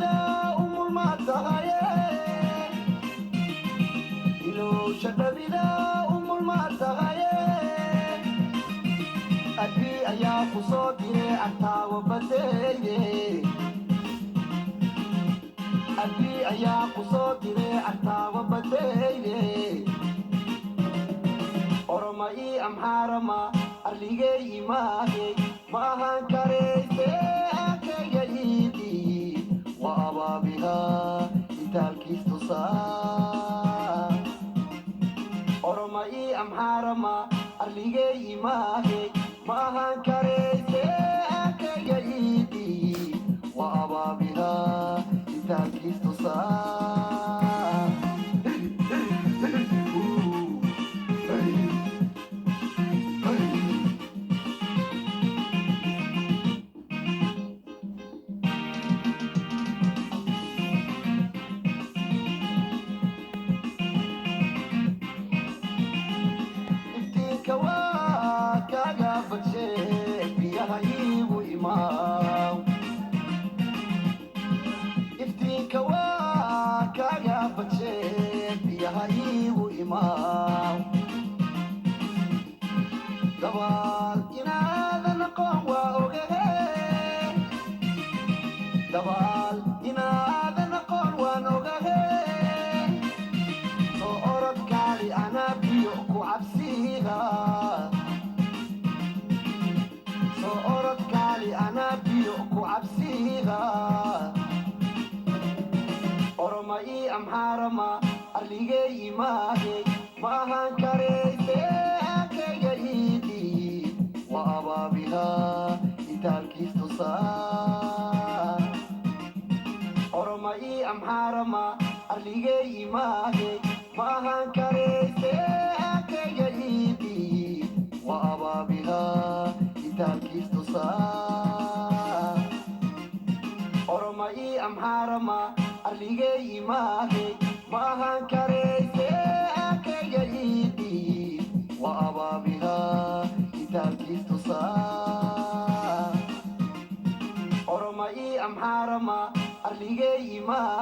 dhabida umulma tahaye, ilowsha dhabida umulma tahaye. Abi ayaa ku soo diray agtaawa badeeye, abi ayaa ku soo diray agtaawa badeeye. Oroma ii Amxaarama arligey imaagey ma ahaan karayse, akayga iidii wa abaabihaa itaalkiis tusaa. Oroma ii Amxaarama arligey imaagey ma ahaan karayse, akayga iidii wa abaabihaa itaalkiis tusaa. Iftiinka waa kaaga badshe, biyaha iigu imaaw. Iftiinka waa kaaga badshe, biyaha iigu imaaw. Dabaal inaadan aqoon waa ogahe, dabaal inaadan aqoon waan ogahe. Soo orodkaali anaa biyo ku cabsiiga, soo orodkaali anaa biyo ku cabsiiga. Oroma ii Amxaarama arligey imaagey ma ahaan karayse, akayga iidii wa abaabihaa itaalkiis tusaa. Oroma ii Amxaarama arligey imaagey ma ahaan karayse, akayga iidii wa abaabihaa itaalkiis tusaa. Oroma ii Amxaarama arligey imaagey ma ahaan karayse, akayga iidii wa abaabihaa itaalkiis tusaa. Oroma ii Amxaarama arligey imaagey.